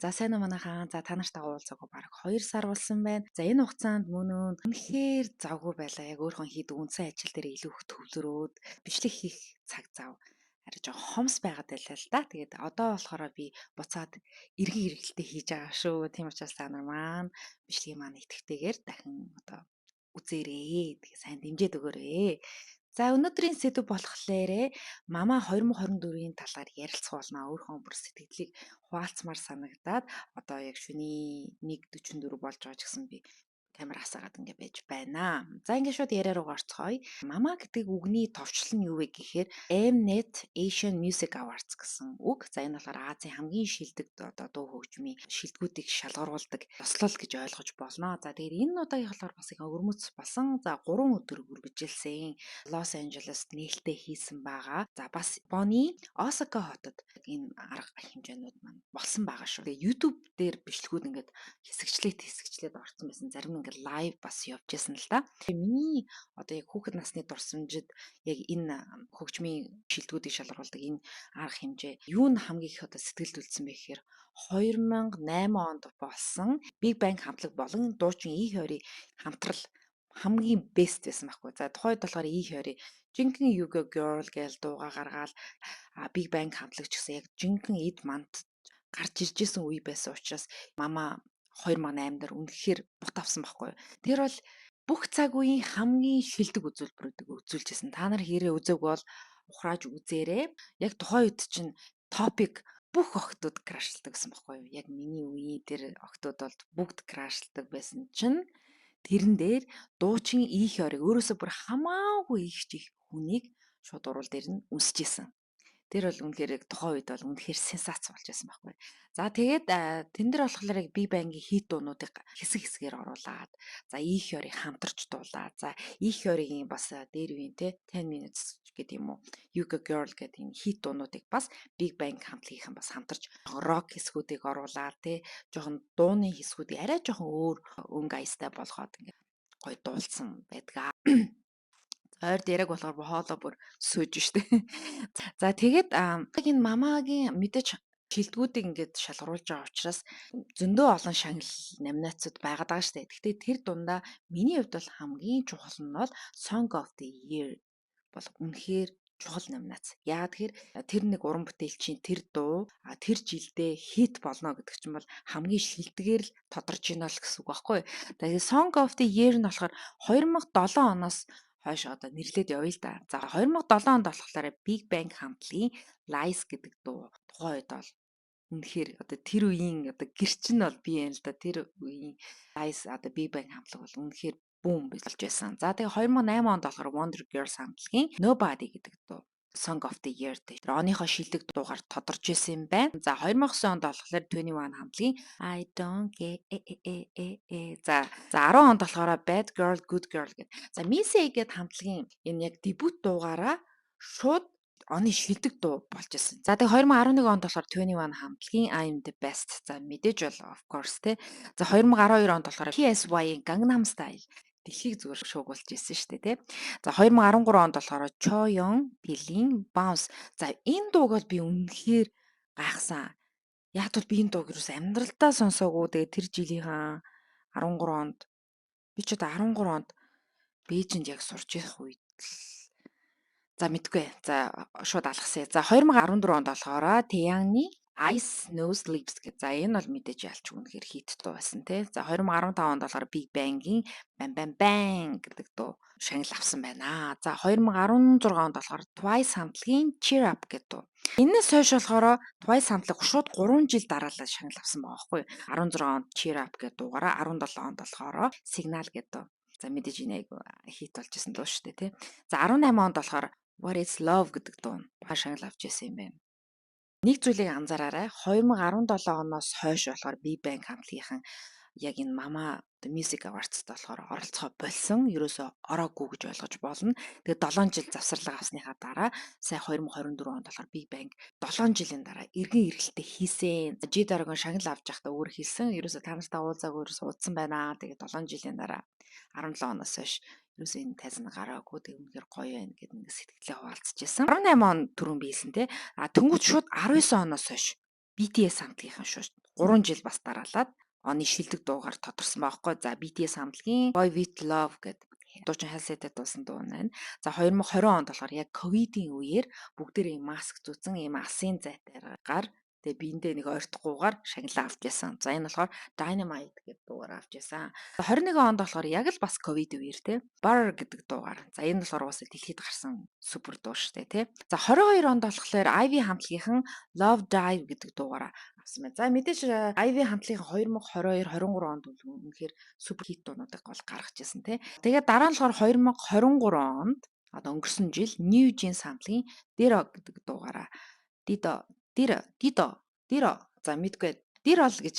За, сайн уу, манайхаа. За, та нартай уулзаагүй бараг 2 сар болсон байна. За, энэ хугацаанд мөн үнэхээр завгүй байлаа. Яг өөрийнхөө хийдэг үндсэн ажил дээр илүү их төвлөрөөд бичлэг хийх цаг зав арай жоохон хомс байгаад байлаа л да. Тэгээд одоо болохоор би буцаад эргэн эргэлтээ хийж байгаа шүү. Тийм учраас та нар маань бичлэгийн маань идэвхтэйгээр дахин одоо үзээрэй. Тэгээ сайн дэмжиж өгөөрэй. За, өнөөдрийн сэдэв болохоор MAMA 2024-ийн талаар ярилцах болно. Өөрийнхөө бүр сэтгэлийг хуваалцмаар санагдаад одоо яг шөнийн 1:44 болж байгаа ч гэсэн би камер асаагаад ингээ байж байна. За, ингээ шууд яриа руу орцгоё. MAMA гэдэг үгний товчлол нь юу вэ гэхээр Mnet Asian Music Awards гэсэн үг. За, энэ болохоор Азийн хамгийн шилдэг одоо дуу хөгжмийн шилдэгүүдийг шалгаруулдаг ёслол гэж ойлгож болно. За, тэгэхээр энэ удаагийн болохоор бас их өвөрмөц болсон. За, 3 өдөр үргэлжилсэн. Лос Анжелест нээлттэй хийсэн байгаа. За, бас Японы Осака хотод энэ арга хэмжээнүүд маань болсон байгаа шүү. Тэгээ YouTube дээр бичлэгүүд ингээд хэсэгчлээд хэсэгчлээд орсон байсан. Зарим нь ингээд live бас явж исэн л да. Миний одоо яг хүүхэд насны дурсамжид яг энэ хөгжмийн шилдэгүүдийг шалгаруулдаг энэ арга хэмжээ юу нь хамгийн их одоо сэтгэлд үлдсэн бэ гэхээр 2008 онд болсон Big Bang хамтлаг болон дуучин E-Hyori хамтрал хамгийн best байсан байхгүй. За, тухайд болохоор E-Hyori жинхэнэ You Go Girl гэж дуугаа гаргаал, Big Bang хамтлаг ч гэсэн яг жинхэнэ эд манд гарч ирж исэн үе байсан учраас MAMA 2008 дээр үнэхээр бут авсан байхгүй. Тэр бол бүх цаг үеийн хамгийн шилдэг үзүүлбэрүүдийг үзүүлж исэн. Та нар хэрэг үзээгүй бол ухрааж үзээрэй. Яг тухайн үед чинь топик бүх охидууд crush лдаг гэсэн байхгүй юу? Яг миний үеийн тэр охидууд бол бүгд crush лдаг байсан чинь тэрэн дээр дуучин E-Hyori өөрөөсөө бүр хамаагүй их их хүнийг шууд уруул дээр нь үнсэж исэн. Тэр бол үнэхээр яг тухайн үед бол үнэхээр сенсац болж байсан байхгүй. За, тэгээд тэн дээр болохоор яг Big Bang-ийн хит дуунуудыг хэсэг хэсгээр оруулаад, за, E-Hyori хамтарч дуулаад, за, E-Hyori-гийн бас дээр үеийн те 10 minutes гэдэг юм уу, You Go Girl гэдэг энэ хит дуунуудыг бас Big Bang хамтлагийнхан бас хамтарч рок хэсгүүдийг оруулаад те, жоохон дууны хэсгүүдийг арай жоохон өөр өнгө аястай болгоод ингээд гоё дуулсан байдаг. Ойрд яриаг болохоор хоолоо бүр сүйж штэ. За, тэгээд яг энэ MAMA-гийн мэдээж шилдэгүүдийг ингээд шалгаруулж байгаа учраас зөндөө олон шагнал, номинацууд байгаад байгаа штэ. Гэхдээ тэр дундаа миний хувьд бол хамгийн чухал нь бол Song of the Year бол үнэхээр чухал номинац. Яагаад тэгэхээр тэр нэг уран бүтээлчийн тэр дуу тэр жилдээ хит болно гэдэг чинь бол хамгийн шилдгээр л тодорч байна л гэсэн үг байхгүй юу? Тэгээд Song of the Year нь болохоор 2007 оноос хойш одоо нэрлээд явъя л да. За, 2007 онд болохоор Big Bang хамтлагийн Lies гэдэг дуу тухайн үед бол үнэхээр одоо тэр үеийн одоо гэрчин бол би юм л да. Тэр үеийн Lies одоо Big Bang хамтлаг бол үнэхээр boom болж байсан. За, тэгээ 2008 онд болохоор Wonder Girls хамтлагийн Nobody гэдэг дуу Song of the Year дээр тэр оныхоо шилдэг дуугаар тодорч исэн юм байна. За, 2009 онд болохоор 2NE1 хамтлагийн I don't get э э э э. За за 10 онд болохоор Bad Girl Good Girl гэдэг. За, Miss A гэдэг хамтлагийн энэ яг дебют дуугаараа шууд оны шилдэг дуу болж исэн. За, тэгээ 2011 онд болохоор 2NE1 хамтлагийн I'm the Best. За, мэдээж бол of course те. За, 2012 онд болохоор PSY-ийн Gangnam Style дэлхийг зүгээр шуугуулж ирсэн шүү дээ, тий. За, 2013 онд болохоор Choyeon Bill-ийн Bounce. За, энэ дууг бол би үнэхээр гайхсан. Яг бол би энэ дууг ерөөс амьдралдаа сонсоогүй. Тэгээ тэр жилийнхаа 13 онд би ч одоо 13 онд Бээжинд яг сурч явах үед л, за, мэдгүй. За, шууд алгасъя. За, 2014 онд болохоор Taeyang-ны Eyes Nose Lips гэх. За, энэ бол мэдээж ялч үнэхээр хит дуу байсан тий. За, 2015 онд болохоор Big Bang-ийн Bang Bang Bang гэдэг дуу шагнал авсан байна. За, 2016 онд болохоор Twice хамтлагийн Cheer Up гэдэг дуу. Энэс хойш болохоор Twice хамтлаг шууд 3 жил дараалал шагнал авсан байгаа байхгүй юу? 16 онд Cheer Up гэдэг дуугаараа, 17 онд болохоор Signal гэдэг дуу. За, мэдээж энэ айгу хит болж исэн дуу шүү дээ, тий. За, 18 онд болохоор What is Love гэдэг дуу ба шагнал авч исэн юм байна. Нэг зүйлийг анзаараарай. 2017 оноос хойш болохоор Big Bang хамтлагийнхан яг энэ MAMA Music Awards-д болохоор оролцохоо болсон. Ерөөсөө ороогүй гэж ойлгож болно. Тэгээд 7 жил завсарлага авсныхаа дараа сая 2024 онд болохоор Big Bang 7 жилийн дараа эргэн эргэлтээ хийсэн. G-Dragon шагнал авч байхдаа өөр хэлсэн. Ерөөсөө та нартай уулзаагүй ерөөсөө удсан байна. Тэгээд 7 жилийн дараа 17 оноос хойш ерөөсөө энэ тайзан гараагүй. Тэг үнэхээр гоё байна гэдэг нэг сэтгэлээ хуваалцаж байсан. 18 он түрүүн биелсэн те. А тэнгуут шууд 19 оноос хойш BTS хамтлагийнхан шүү. 3 жил бас дараалаад оны шилдэг дуугаар тодорсон байхгүй. За, BTS хамтлагийн Boy With Love гэдэг дуучин Halsey-тэй дуусан дуу байна. За, 2020 онд болохоор яг ковидын үеэр бүгдээрээ маск зүүцэн, ийм алсын зайтайгаар, тэгээ биендээ нэг ойртохгүйгээр шагналаа авч ясан. За, энэ болохоор Dynamite гэдэг дуугаар авч ясан. 21 онд болохоор яг л бас ковид үеэр те Butter гэдэг дуугаар. За, энэ болохоор угаасаа дэлхийд гарсан супер дуу штэ те. За, 22 онд болохоор IVE хамтлагийнхан Love Dive гэдэг дуугаараа авсан байна. За, мэдээж IVE хамтлагийн 2022 23 онд үнэхээр супер хит дуунуудыг бол гаргаж ирсэн те. Тэгээд дараа нь болохоор 2023 онд, одоо өнгөрсөн жил, New Jeans хамтлагийн Ditto гэдэг дуугаараа, Dido, Ditto, Dido, Ditto, за, мэдгүй, Ditto л гэж,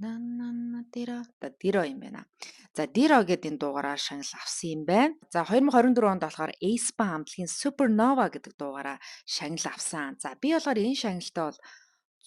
на на на Ditto, за, Ditto юм байна. За, Ditto гэдэг энэ дуугаараа шагнал авсан юм байна. За, 2024 онд болохоор aespa хамтлагийн Supernova гэдэг дуугаараа шагнал авсан. За, би болохоор энэ шагналтай бол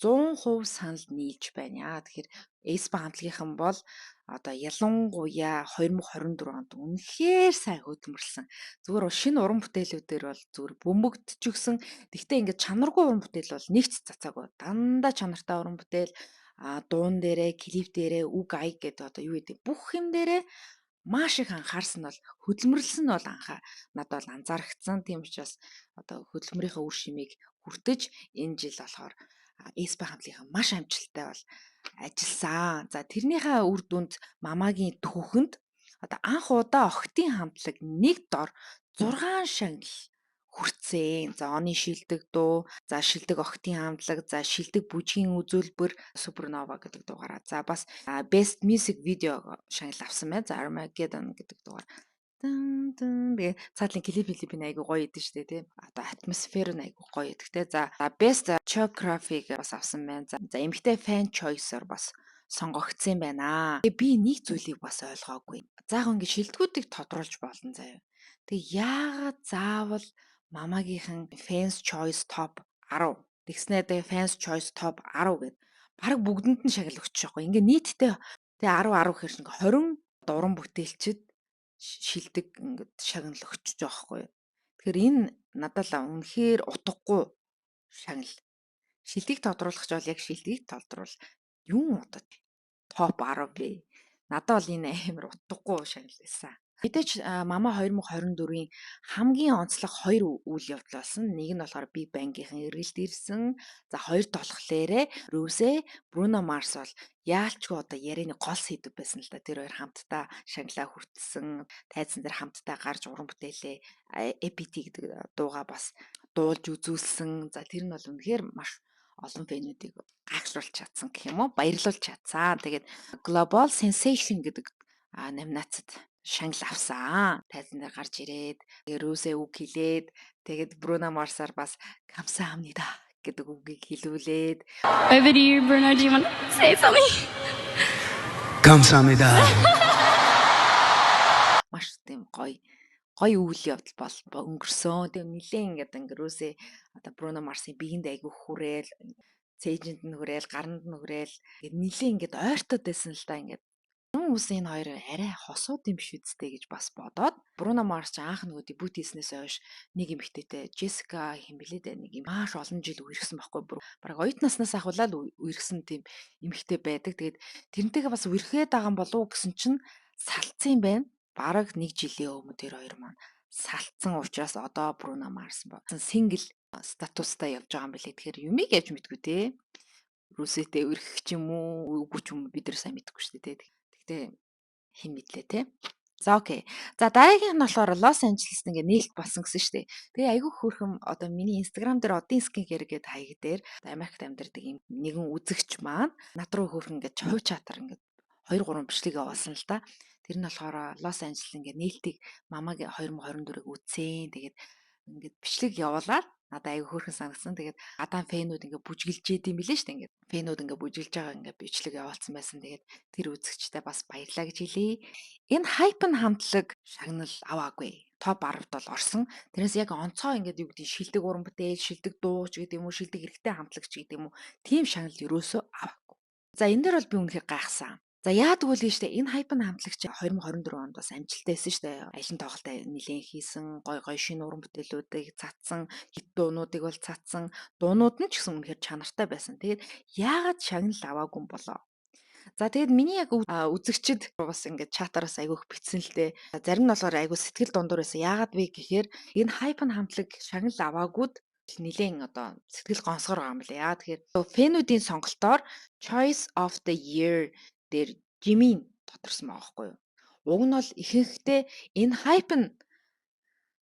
100% санал нийлж байна. Яа тэгэхээр aespa хамтлагийнхан бол одоо ялангуяа 2024 онд үнэхээр сайн хөдөлмөрлсөн. Зүгээр шинэ уран бүтээлүүдээр бол зүгээр бөмбөгдчихсөн. Тэгтээ ингээд чанаргүй уран бүтээл бол нэгч цацаагүй. Дандаа чанартай уран бүтээл, а дуун дээрээ, клип дээрээ, үг аяг гэдэг одоо юу гэдэг бүх юм дээрээ маш их анхаарсан нь бол, хөдөлмөрлсөн нь бол анхаа надад бол анзаарэгдсэн. Тийм учраас одоо хөдөлмөрийнхөө үр шимийг хүртэж энэ жил болохоор aespa хамтлагийнхан маш амжилттай бол ажилласан. За, тэрнийхээ үр дүнд MAMA-гийн түүхэнд одоо анх удаа охидын хамтлаг нэг дор 6 шагнал хүртсэн. За, оны шилдэг дуу, за, шилдэг охидын хамтлаг, за, шилдэг бүжгийн үзүүлбэр Supernova гэдэг дуугаараа. За, бас Best Music Video шагнал авсан байна. За, Armageddon гэдэг дуугаар. Тын тын, тэгээ цаатлын клип клип нь айгу гоё идэв штэ тий. Одоо атмосфер нь айгу гоё идэх те. За, Best Choreography бас авсан байна. За, эмэгтэй fan choice-оор бас сонгогдсон байна. Тэгээ би нэг зүйлийг бас ойлгоогүй. За, яг ингэ шилдэгүүдийг тодруулж болно заяа. Тэгээ яагаад заавал MAMA-гийнхан Fans Choice Top 10 тэгснээр тэгээ Fans Choice Top 10 гэд бараг бүгдэнд нь шагнал өгчих жоохгүй. Ингээ нийтдээ тэгээ 10 10 гэхэр ингээ 20 уран бүтээлчд шилдэг ингээд шагнал өгчөж байгаа байхгүй юу. Тэгэхээр энэ надад л үнэхээр утгагүй шагнал. Шилдгийг тодруулах ч бол яг шилдгийг тодруул. Юм одоо топ 10 бэ? Надад бол энэ амар утгагүй шагнал байсан. Мэдээж MAMA 2024-ийн хамгийн онцлог хоёр үйл явдал болсон. Нэг нь болохоор Big Bang-ийн эргэлт ирсэн. За, хоёр болохоор Rosé, Bruno Mars бол яалчгүй одоо ярианы гол сэдэв байсан л да. Тэр хоёр хамтдаа шагналаа хүртсэн. Тайзан дээр хамтдаа гарч уран бүтээлээ APT гэдэг дуугаа бас дуулж үзүүлсэн. За, тэр нь бол үнэхээр маш олон fan үүдийг гайхшруулж чадсан гэх юм уу, баярлуулж чадсан. Тэгээд Global Sensation гэдэг номинацид шагнал авсан. Тайзан дээр гарч ирээд тэгээ Rosé үг хэлээд, тэгээд Bruno Mars-аар бас "감사합니다" гэдэг үгийг хэлүүлээд. Over to you, Bruno. Do you want to say something? 감사합니다. Маш тийм гоё гоё үйл явдал бол өнгөрсөн. Тэгээ нилээн ингээд ингээ Rosé одоо Bruno Mars-ын биеинд айгу хүрээл, цээжинд нь хүрээл, гаранд нь хүрээл, ингээд нилээн ингээд ойртоод байсан л да ингээд. Хүмүүс энэ хоёр арай хосууд юм биш үсттэй гэж бас бодоод. Бруно Марс ч анх нөгөө дебют хийснээс хойш нэг эмэгтэйтэй, Джессика хэм блээ дээ, нэг юм маш олон жил үерхсэн байхгүй, бүр бараг оюут наснаас ахуулаад үерхсэн тийм эмэгтэй байдаг. Тэгээд тэрнтэйгээ бас үерхэд байгаа юм болов уу гэсэн чинь салцсан юм байна. Бараг нэг жилийн өмнө тэр хоёр маань салцсан учраас одоо Бруно Марс single статустай явж байгаа юм билээ. Тэгэхээр юмыг яаж мэдгүй те. Rosé-тэй үерхэх ч юм уу, үгүй ч юм уу бид нар сайн мэдэхгүй шүү дээ те. Гэхдээ хэн мэдлээ те. За, okay. За, дараагийнх нь болохоор Лос Анжелест ингээ нээлт болсон гэсэн шүү дээ. Тэгээ айгүй хөөрхөн одоо миний Instagram дээр одын skin care гэдэг хаяг дээр Америкт амьдардаг юм нэгэн үзэгч маань над руу хөөрхөн ингээ хувь чатаар ингээ 2 3 бичлэг явуулсан л да. Тэр нь болохоор Лос Анжелес ингээ нээлтийг MAMA-гийн 2024-ыг үзсэн. Тэгээд ингээд бичлэг явуулаад надад айгүй хөөрхөн санагдсан. Тэгээд гадаан fan үүд ингээ бүжгэлж идэм юм билээ шүү дээ. Ингээд fan үүд ингээ бүжгэлж байгаа ингээ бичлэг явуулсан байсан. Тэгээд тэр үзэгчтэй бас баярлаа гэж хэлье. ENHYPEN хамтлаг шагнал аваагүй. Топ 10-д бол орсон. Тэрнээс яг онцгой ингээд юу гэдэг, шилдэг уран бүтээл, шилдэг дууч гэдэг юм уу, шилдэг эрэгтэй хамтлагч гэдэг юм уу. Тийм шагнал ерөөсөө аваагүй. За, энэ дээр бол би үнэхээр гайхсан. За яадаг вэ штэ энэ Hypen хамтлагч 2024 онд бас амжилттай байсан штэ. Аялан тоглолт нэлээд хийсэн, гой гой шинэ уран бүтээлүүдийг цацсан, хит дуунуудыг бол цацсан, дуунууд нь ч гэсэн үнэхээр чанартай байсан. Тэгээд яагаад шагнал аваагүй юм болоо? За тэгээд миний яг үзэгчд бас ингээд чатараас айгүйх битсэн л дээ. Зарим нь болохоор айгүй сэтгэл дундуур байсан. Яагаад вэ гэхээр энэ Hypen хамтлаг шагнал аваагүйд нэлээд одоо сэтгэл гонсгор байгаа юм лээ. Яагаад тэгэхээр фэнүүдийн сонголтоор Choice of the Year дээр Жимин тодорсон байгаа байхгүй юу? Уг нь бол ихэнхдээ энэ Hypen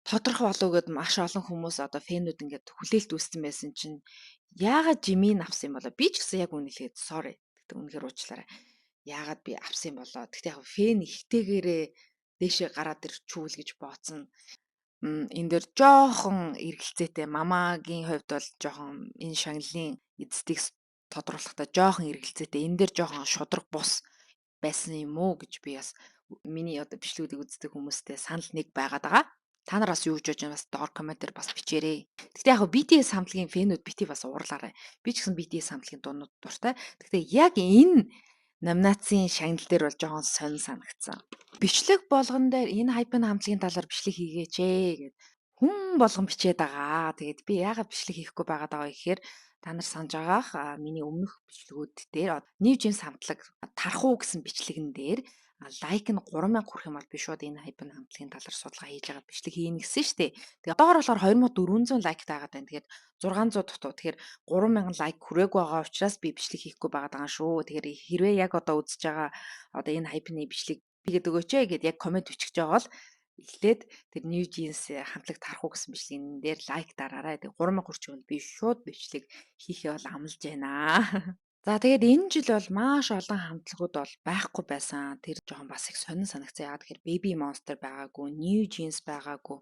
тодорхой болов гэд маш олон хүмүүс одоо фэнүүд ингээд хүлээлт үүссэн байсан чинь яагаад Жимин авсан юм болоо? Би ч гэсэн яг үнэлгээд sorry. Гэтэ үнэхээр уучлаарай. Яагаад би авсан юм болоо? Гэтэ яг фэн ихтэйгээрээ дээшээ гараад ирчүүл гэж бооцсон. Энэ дээр жоохон эргэлзээтэй мамагийн хувьд бол жоохон энэ шагналын эзэдийг тодруулахдаа жоохон эргэлзээтэй. Энэ дээр жоохон шудраг бус байсан юм уу гэж би бас миний одоо бичлэгүүдийг үздэг хүмүүстэй санал нэг байгаад байгаа. Та нар бас юу гэж бодож байна бас доор комментээр бас бичээрэй. Гэхдээ яг BTS хамтлагийн фэнүүд бити бас уурлаарай. Би ч гэсэн BTS хамтлагийн дуунууд дуртай. Гэхдээ яг энэ номинацийн шагнал дээр бол жоохон сонь санагдсан. Бичлэг болгон дээр энэ Hypen хамтлагийн талаар бичлэг хийгээч ээ гэд хүн болгон бичээд байгаа. Тэгээд би яагаад бичлэг хийхгүй байгаад байгаа вэ гэхээр та нар санаж байгаах миний өмнөх бичлэгүүд дээр New Jeans хамтлаг тарах уу гэсэн бичлэгэн дээр лайк нь 3000 хүрэх юм бол би шууд энэ Hypen хамтлагийн талаар судалгаа хийж байгаа бичлэг хийнэ гэсэн шүү дээ. Тэгээ одоогор болохоор 2400 лайктай байгаад байна. Тэгээд 600 дутуу. Тэгэхээр 3000 лайк хүрээгүй байгаа учраас би бичлэг хийхгүй байгаад байгаа шүү. Тэгэхээр хэрвээ яг одоо үзэж байгаа одоо энэ Hypen-ы бичлэг бигээд өгөөч ээ гэд яг коммент бичих гэж байгаа бол эхлээд тэр New Jeans хамтлаг тарах уу гэсэн бичлэгэн дээр лайк дараарай. Тэгээ 3000 хүрч ивэл би шууд бичлэг хийхээ бол амлаж байна. За тэгээд энэ жил бол маш олон хамтлагууд бол байхгүй байсан. Тэр жоохон бас их сонин санагцсан. Яагаад гэхээр Baby Monster байгаагүй, New Jeans байгаагүй,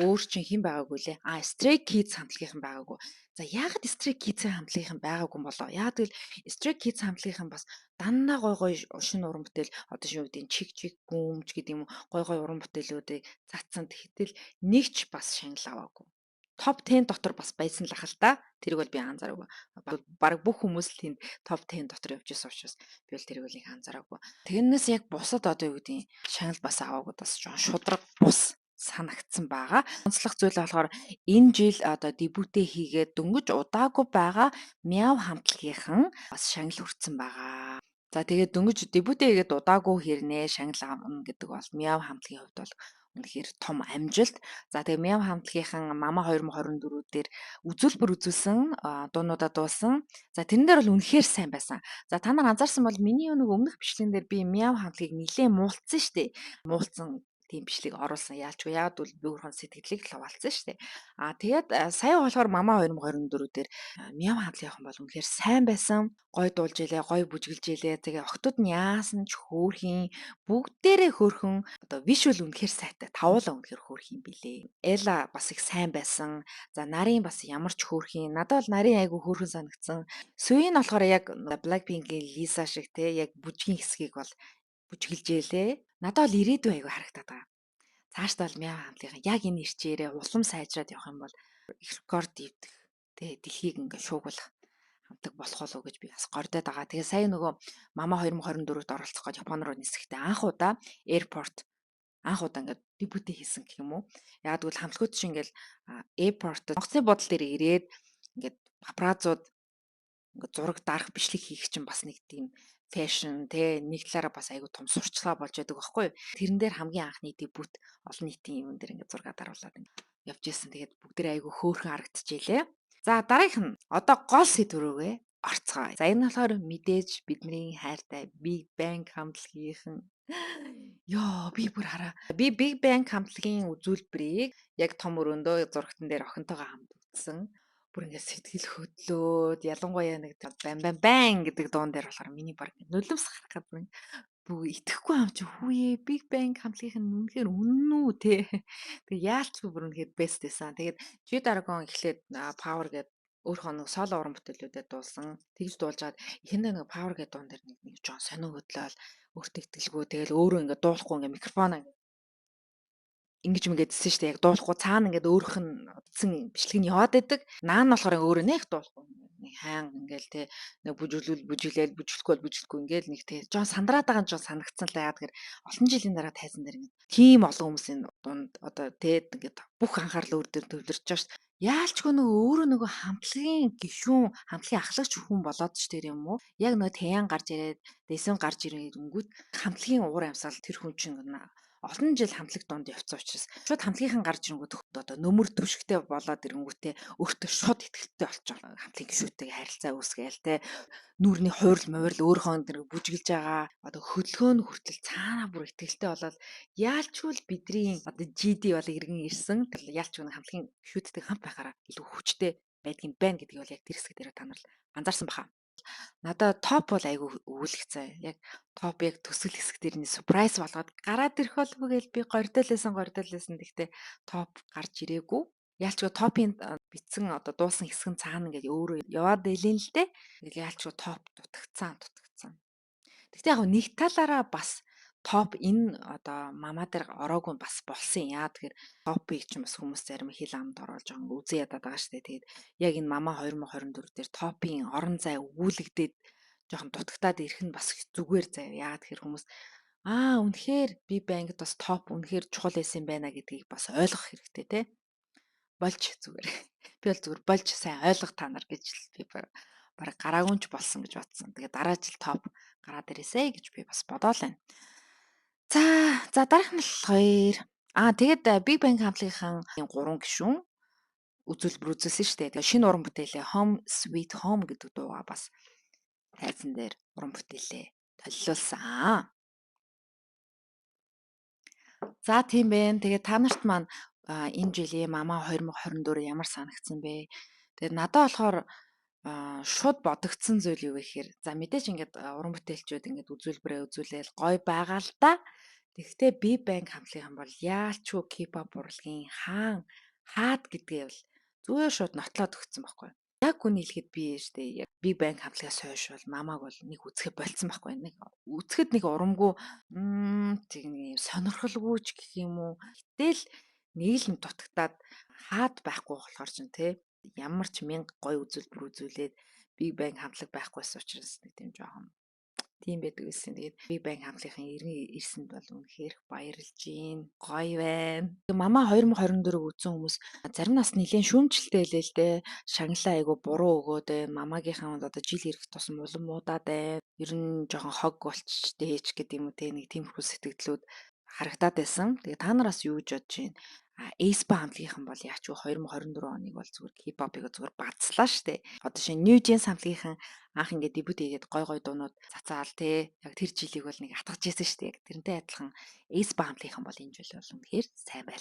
өөр чин хэн байгаагүй лээ. А Stray Kids хамтлагийнхан байгаагүй. За яагаад Stray Kids-ийн хамтлагийнхан байгаагүй юм болоо? Яагаад гэвэл Stray Kids хамтлагийнхан бас дандаа гой гой шинэ уран бүтээл одоо шинэ үеийн чиг чиг бүүмж гэдэг юм уу гой гой уран бүтээлүүдийг цацсан. Тэгтэл нэг ч бас шагнал аваагүй. Топ 10 дотор бас байсан л ах л та. Тэрийг бол би анзаараагүй. Бараг бүх хүмүүс л тэнд топ 10 дотор явж исэн учраас би бол тэрийг бол их анзаараагүй. Тэрнээс яг бусад одоо юу гэдгийг шагнал бас аваагүй бас жоон шудраг бус санагдсан байгаа. Онцлог зүйл болохоор энэ жил одоо дебютээ хийгээд дөнгөж удаагүй байгаа Мяв хамтлагийнхан бас шагнал хүртсэн байгаа. За тэгээд дөнгөж дебютээ хийгээд удаагүй хэрнээ шагнал авна гэдэг бол Мяв хамтлагийн хувьд бол үнэхээр том амжилт. За тэгээ Мяв хамтлагийнхан Мама 2024 дээр үзүүлбэр үзүүлсэн, дуунуудаа дуулсан. За тэрэн дээр бол үнэхээр сайн байсан. За та нар анзаарсан бол миний нэг өмнөх бичлэгэн дээр би Мяв хамтлагийг нэлээд муулцсан шүү дээ. Муулцсан тийм бичлэг оруулсан. Яалчгүй яагаад гэвэл би өөрийнхөө сэтгэлийг л хаваалцсан шүү дээ. Аа тэгээд сая болохоор Мама 2024 дээр Мяв хамтлагийнхан бол үнэхээр сайн байсан. Гой дуулж илээ, гой бүжгэлж илээ. Тэгээ охтууд нь яасан ч хөөрхийн, бүгдээрээ хөөрхөн одоо вишүл үнэхээр сайтай. Тавуулаа үнэхээр хөөрхийн билээ. Эла бас их сайн байсан. За Нарын бас ямар ч хөөрхийн. Надад бол Нарын айгу хөөрхөн санагдсан. Сүйн болохоор яг Blackpink-ийн Lisa шиг те яг бүжгийн хэсгийг бол бүжгэлжээлээ. Надад бол ирээдүй айгу харагдаад байгаа. Цаашдаа бол Мяв хамтлагийн яг энэ ирчээрээ улам сайжраад явах юм бол их рекорд эвдэх тэ дэлхийг ингээ шуугуулах хамтлаг болох болов уу гэж би бас гордоод байгаа. Тэгээ сая нөгөө Мама 2024-т оролцох гэж Япон руу нисэхдээ анх удаа airport анх удаа ингээд дебютээ хийсэн гэх юм уу. Яг гэвэл хамтлагууд чинь ингээл airport онгоцны буудлын дээр ирээд ингээд папарацууд ингээд зураг дарах бичлэг хийх чинь бас нэг тийм фэшн те нэг талаараа бас айгу том сурчлагаа болж байдаг байхгүй юу. Тэрэн дээр хамгийн анхны дебют олон нийтийн юун дээр ингээд зураг даруулаад ингээд явж исэн. Тэгээд бүгдээрээ айгу хөөрхөн харагдчихжээ. За дараагийнх нь одоо гол сэдв рүүгээ орцгоё. За энэ болохоор мэдээж бидний хайртай Big Bang хамтлагийнхан. Йоо би бүр хараа. Би Big Bang хамтлагийн үзүүлбэрийг яг том өрөөндөө зурагтан дээр охинтойгоо хамт үзсэн. Бүр ингээд сэтгэл хөдлөөд ялангуяа нэг бам бам бан гэдэг дуун дээр болохоор миний баг нулимс гарах гэдэг бүр итгэхгүй юм чи хүүе Big Bang хамтлагийнх нь үнэхээр үнэн үү те. Тэгээ яалчгүй бүр үнэхээр best байсан. Тэгээд G-Dragon эхлээд Power гэдэг өөрийнхөө нэг соло уран бүтээлүүдэд дуулсан. Тэгж дуулжгаад эхэндээ нэг Power гэдэг дуун дээр нэг нэг жоон сонин хөдлөөл өөртөө итгэлгүй тэгэл өөрөө ингээд дуулахгүй ингээд микрофон Ингэж мэгээдсэн шүү дээ. Яг дуулахгүй цаана ингээд өөрөх нь утсан бичлэг нь яваад байдаг. Наа нь болохоор өөрөө нэг дуулахгүй. Нэг хайнга ингээл те нэг бүжиглүүл бүжиглээл бүжиглэхгүй бол бүжиглэхгүй ингээл нэг те жоон сандраад байгаа нь жоон санагдсан л яа тэгэхээр олон жилийн дараа тайзан дээр ингээд тийм олон хүмүүсийн дунд одоо те ингээд бүх анхаарал өөр дээр төвлөрч байгаа шүү дээ. Яалчгүй нөгөө өөрөө нөгөө хамтлагийн гишүүн, хамтлагийн ахлагч хүн болоод ч тэр юм уу? Яг нөгөө Тэян гарч ирээд, Дэсэн гарч ирэнгүүт хамтлагийн уур амьсгал тэр хүн чинь олон жил хамтлаг дунд явцсан учраас шууд хамтлагийнхан гарч ирэнгүүт одоо нөмөр түшигтэй болоод ирэнгүүтээ өөртөө шууд итгэлтэй болчих. Хамтлагийн гишүүнтэйгээ харилцаа үүсгээл те нүүрний хуурал муурал өөрийнхөө тэр бүжиглж байгаа одоо хөдөлгөөн хүртэл цаанаа бүр итгэлтэй болоод яалчгүй л бидний одоо GD бол иргэн ирсэн. Тэр яалчгүй хамтлагийн гишүүдтэй хамт байхаараа илүү хүчтэй байдгийн байна гэдгийг бол яг тэр хэсэг дээр та нар л анзаарсан баха. Надад топ бол айгүй өвлөгцэн. Яг топ яг төсөл хэсэг дээр нь surprise болгоод гараад ирэх болов уу гэж би гордолсон. Гэхдээ топ гарч ирээгүй. Яалчгүй топын битсэн одоо дуусан хэсэг нь цаана ингээд өөрөө яваад байлээ л дээ. Тэгэл яалчгүй топ дутагдсан. Гэхдээ яг нэг талаараа бас топ энэ одоо мама дээр ороогүй бас болсон. Яа тэгэхээр топыг чинь бас хүмүүс зарим хил амд оруулж байгаа үзэн ядаад байгаа шүү дээ. Тэгээд яг энэ мама 2024 дээр топын орон зай өгүүлэгдээд жоохон дутагтаад ирэх нь бас зүгээр заяа. Яа тэгэхээр хүмүүс аа үнэхээр би банкд бас топ үнэхээр чухал байсан юм байна гэдгийг бас ойлгох хэрэгтэй те. Болж зүгээр. Би бол зүгээр болж сайн ойлгох та нар гэж би бараг гараагүй ч болсон гэж бодсон. Тэгээд дараа жил топ гараад ирээсэй гэж би бас бодоол байна. За дараах нь болохоор тэгээд Big Bang хамтлагийнхан 3 гишүүн үзүүлбэр үзүүлсэн шүү дээ. Тэгээд шинэ уран бүтээлээ Home Sweet Home гэдэг дуугаа бас тайзан дээр уран бүтээлээ толилуулсан. За тийм байна. Тэгээд та нарт маань энэ жилийн мама 2024 ямар санагдсан бэ? Тэгээд надад болохоор шууд бодогдсон зүйл юу вэ гэхээр за мэдээж ингээд уран бүтээлчүүд ингээд үзүүлбэрээ үзүүлээл гоё байгаа л да. Тэгэхдээ Big Bang хамтлагийнхан бол яалчгүй K-pop урлагийн хаан хаад гэдгээ бол зүгээр шууд нотлоод өгсөн байхгүй. Яг үнийг хэлэхэд би штэ Big Bang хамтлагаас хойш бол мамааг бол нэг үзэхэд болцсон байхгүй. Нэг үзэхэд нэг урамгүй тэг нэг юм сонирхолгүй ч гэх юм уу. Гэтэл нэг л дутагтаад хаад байхгүй болохоор ч тэ ямар ч мянга гоё үзүүлбэр үзүүлээд Big Bang хамтлаг байхгүйсэн учраас нэг тийм жоохон тийм байдаг байсан. Тэгээд Big Bang хамтлагийн иргэн ирсэнд бол үнэхээр баярлж гин. Гоё байна. Мама 2024 үзсэн хүмүүс зарим нас нэлээд шүүмжлэлтэй хэлээ л дээ. Шагналаа айгу буруу өгөөд байна. Мамагийнхаа одоо жил ирэх тусам улам муудаад байна. Ер нь жоохон хог болчтэй ч гэдэг юм уу те нэг тиймэрхүү сэтгэлдлүүд харагдаад байсан. Тэгээд та нараас юу гэж бодож байна? Aespa хамтлагийнхан бол яач вэ 2024 оныг бол зүгээр K-pop-ыг зүгээр бацлаа штэ. Одоо шинэ New Jeans хамтлагийнхан анх ингээд дебют хийгээд гой гой дуунууд цацаал те. Яг тэр жилийг бол нэг атгаж ийсэн штэ. Яг тэрнтэй адилхан Aespa хамтлагийнхан бол энэ жил бол үнэхээр сайн байл.